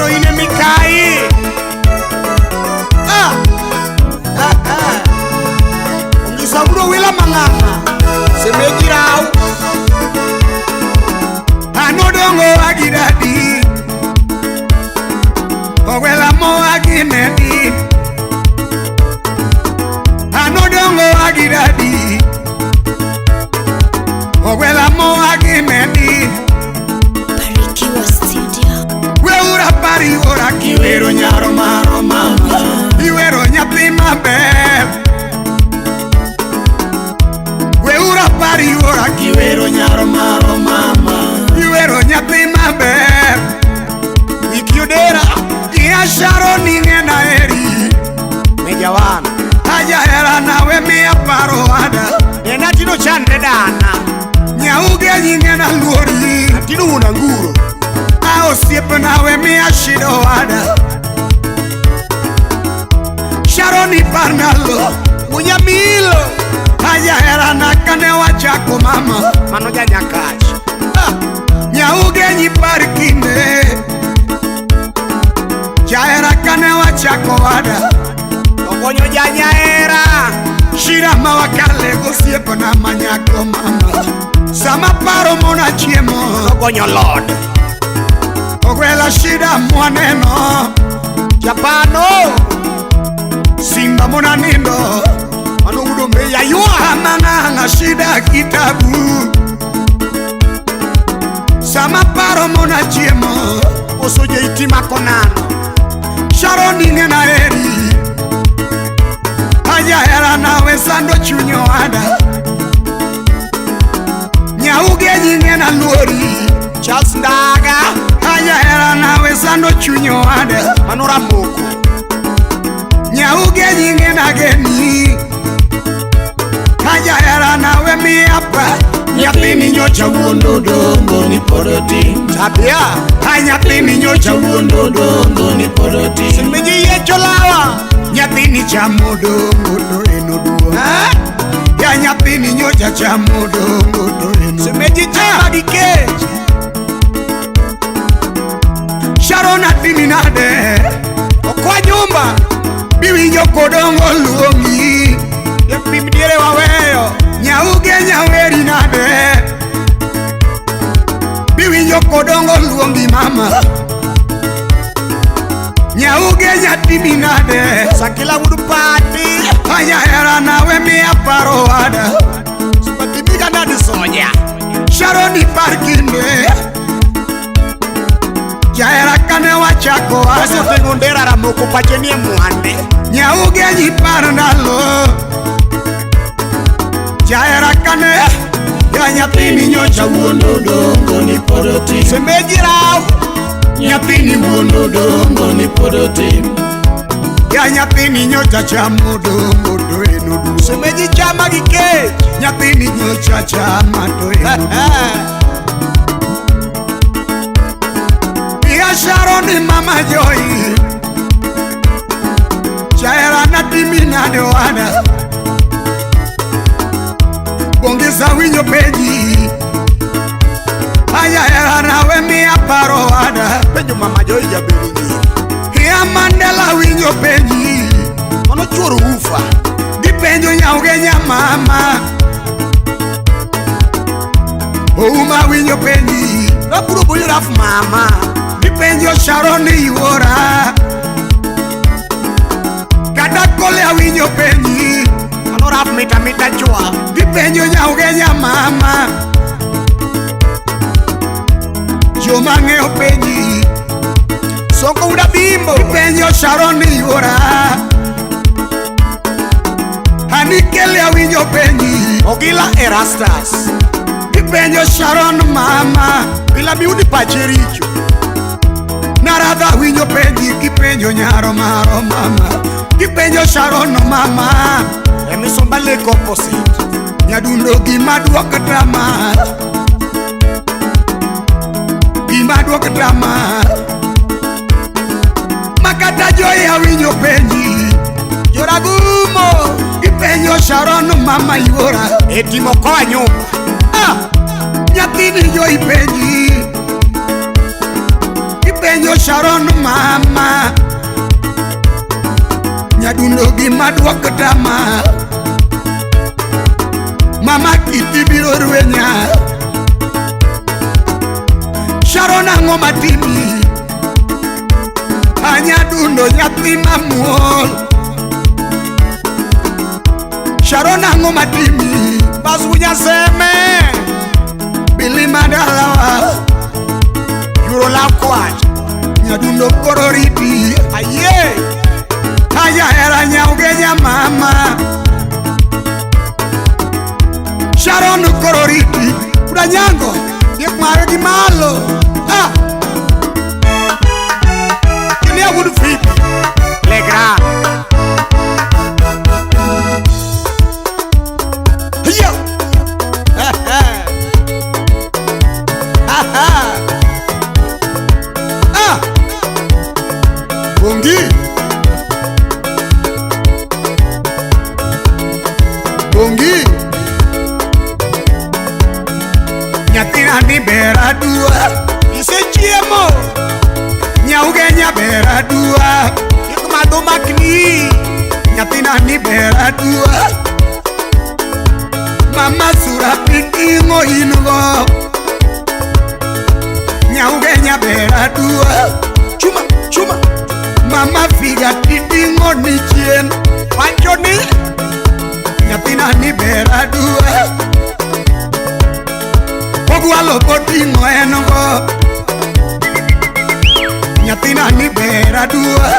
Koro in e mikai. Ah! Ah, ah. Ongisa bro wila mang'ang'a. Semeji rau. Anodongo agidadi. Owela mo aginedi. Anodongo agidadi. Owela mo aginedi. Barikiwa Studio. Weura pari ora kiwero nyaro maro mama. Iwero nyathi maber. Weura pari ora Kiwero nyaro maro mama. Iwero nyathi maber. Ikiodera. Iya Sharon ing'ena eri. Mejawan. Ajahera nawe miya paro ada. En atino chandre dana. Nyauge nying'ena luori. Atino wuon anguro. A osiepna we miya shida wada. Sharon iparnalo. Munyamilo. Ajahera na kane wachako mama. Mano janyakach. Ah, Nyauge nyipar kinde. Jahera kane wachako wada. Okonyo janyahera. Shida mawakale gosiepna manyako mama. Sama paro mona chiemo. Ogonyo lod. Ogwela shida mwaneno. Japano. Simba mona nindo. Mano udo meya yua. Amang'ang'a shida kitabu. Sama paro mona chiemo. Koso jeiti makonano. Sharon ing'ena eri. Ajahera nawe sando chuny owada. Nyauge nying'ena luori. Charles Ndaga. Ajahera nawe sando chuny owada. Mano ramoko. Nyauge nying'ena geni. Ajahera nawe miya pa. Nyathini nyocha wuondo dongo ni pod otin. Tabia. A nyathini nyocha wuondo dongo ni pod otin. Semeji yiecho lawa. Nyathini chamo dongo to en oduong'. Ha? Ya nyathini nyocha chamo dongo to en oduong'. Semeji chama gi kech. Sharon atimi nade. Okwa nyumba. Biwinjo kodongo luongi. Japim diere waweyo. Nyauge nyaweri nade. Biwinjo kodongo luongi mama. Nyauge nyatimi nade. Sakila wuod pati. Ajahera nawe miya paro wada. Patimiga nadi soja. Sharon ipar kinde. Jahera kane wachako wada. Wasoteng'o ndera ramoko pache nie mwande. Nyauge nyipar ndalo. Jahera kane. Ya nyathini nyocha wuondo dongo ni pod otin. Semeji rau. Nyathini wuondo dongo ni pod otin. Ya nyathini nyocha chamo dongo to en oduong'. Semeji chama gi kech. Nyathini nyocha chama to en oduong'. Ya Sharon ni mama Joy. Jahera natimi nade owada. Bongisa winjo penji. Ajahera nawe miya paro owada. Penjo mama Joy jaber nyiri. Ya Mandela winjo penji. Mano chuor ufa. Gipenjo nyauge nyamama. Ouma winjo penji. Rapuro boyo raf mama. Gipenjo Sharon yuora. Kata kole awinjo penji. Mano raf mita mita chwa. Gipenjo nyauge nyamama. Joma ng'eyo penji. Soko uda bimbo. Gipenjo Sharon yuora. Anikele awinjo penji. Ogila Erastus. Gipenjo Sharon mama. Bila miudi pache richo. Naradha winjo penji. Gipenjo nyaro maro mama. Gipenjo Sharon mama. Emisumba lake opposite. Nyadundo gima duok drama. Gima duok drama. Makata joy awinjo penji. Joragumo. Gipenjo Sharon mama yuora. Etimo koa nyumba. Ah! Nyathini joy penji. Apenjo Sharon mama nyadundo gima duok tama mama kiti biro rwenya Sharon ang'o matimi anyadundo nyathi mamuol Sharon ang'o matimi Bazunya seme Bili madalawa Yuro lakwach nyadundo koro riti aye ajahera nyaugenya mama Sharon koro riti Udanyango Diek mare gi malo ah Kinia wuod Fibi Legra Yo ah Bongi Bongi Nyathina ni ber aduwa Isechiemo Nyaugenya ber aduwa Kik madho makni Nyathina ni ber aduwa Mama sura piting'o in go Nyaugenya ber aduwa Chuma chuma Mama figa titing'o ni chien Wacho ni Nyathina ni ber aduwa Ogwalo boting'o en go Nyathina ni ber aduwa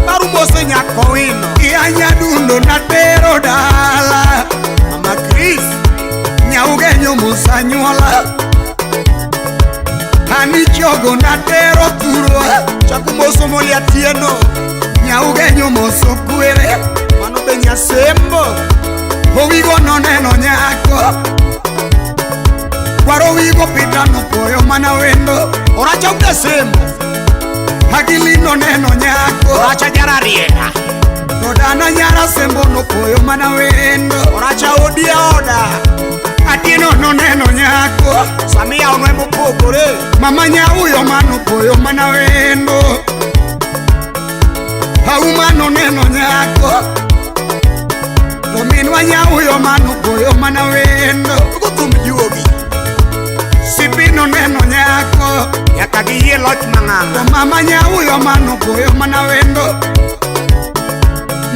Maru mose nyako wino Iya nyadundo natero dala Mama Chris Nyaugenyo musanyuola Ani chogo natero thurwa Chaku moso moli atieno Nyaugenyo moso kwere Mano be nyasembo Owigo noneno nyako Kwaro wigo pita nopoyo mana wendo Oracha udasembo Agili noneno nyako Oracha jararienda To dana nyara sembo nopoyo mana wendo Oracha odia oda Atieno noneno nyako Samia onwe mopogore Mama nyauyo manopoyo mana wendo Auma noneno nyako To minwa nyauyo manopoyo mana wendo Tugo thum juogi Sipi noneno nyako Nyaka giyie loch mang'ang'a To mama nyauyo manopoyo mana wendo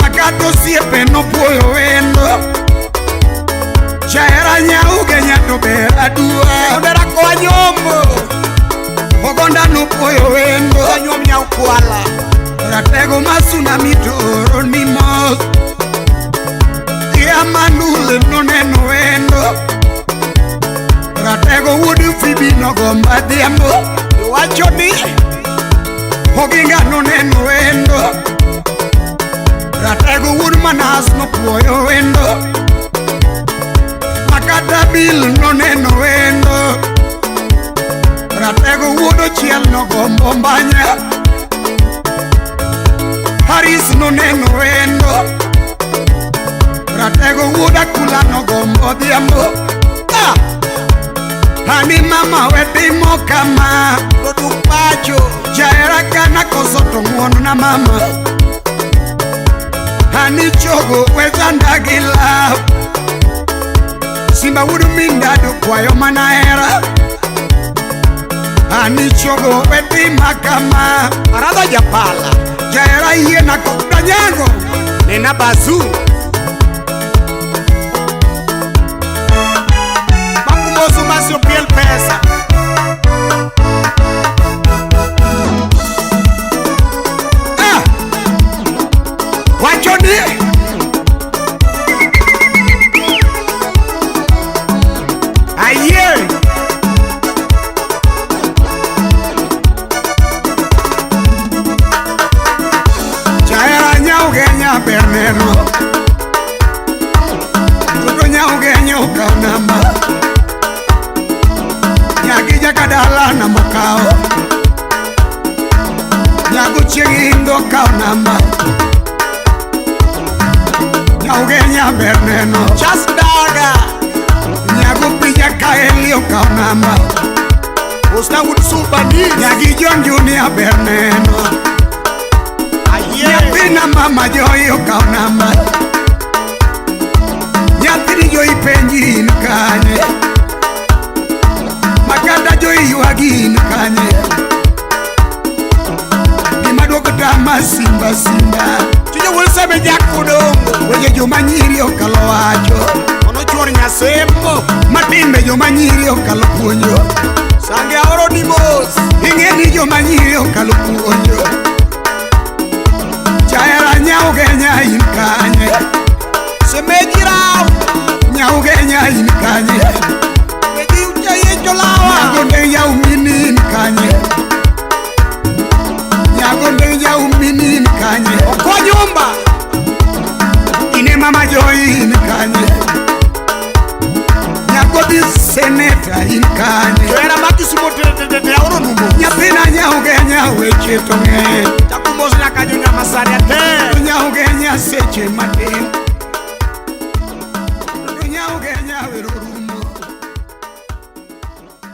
Makato osiepe nopuoyo wendo Jahera nyaugenya to ber aduwa Odera koa nyombo Ogonda nopuoyo wendo Anyuom nyau kwala Ratego masuna mitoro ni mos Iya manule noneno wendo Ratego wuod Fibi nogomba dhiambo Iwacho ni Oginga noneno wendo Ratego wuod Manas nopuoyo wendo Makata Bil noneno wendo Ratego wuod Ochiel nogombo mbanya Haris noneno wendo Ratego wuod Akula nogombo dhiambo ah Ani mama we timo kama Doduk pacho Jahera kana koso to ng'uono na mama Ani chogo we chanda gi law Simba wuod Mindado kwayo mana hera Ani chogo we tima kama Aradha japala Jahera yiena kod Danyango Nena bazu Makumoso masio piel pesa Ah! Wacho ni Aye Jahera nyaugenya ber neno Toto nyaugenya okaw namba Nyagi jakadala namba kawo Nyago chieng' indo kaw namba Nyaugenya ber neno Chas daga Nyago pija kaeli okaw namba Osta wuod Subani. Nyagi John Junior ber neno. Ayie. Nyathina mama Joy okaw namba. Nyathini Joy penji in kanye. Makanda Joy ywagi in kanye. Gima duoko tama simba simba. Chunya wuod Seme Jack Odongo. Weche joma nyiri okalo wacho. Ono chuor nyasembo. Matimbe joma nyiri okalo puonjo. Sange aoro ni mos. Ing'e ni joma nyiri okalo puonjo. Jahera nyaugenya in kanye. Semeji rao. Nyaugenya in kanye. Meji uchaye jolawa. Nyagonde yaumini in kanye. Nyagonde yaumini in kanye. Okwa nyumba. Ine mama Joy in kanye. Nyagodi seneta in kanye. Johera ma Kisumo te aoro numo. Nyathina nyaugenya weche to ng'eny. Chaku mos nyaka jo Nyamasaria te. Nyaugenya seche matin.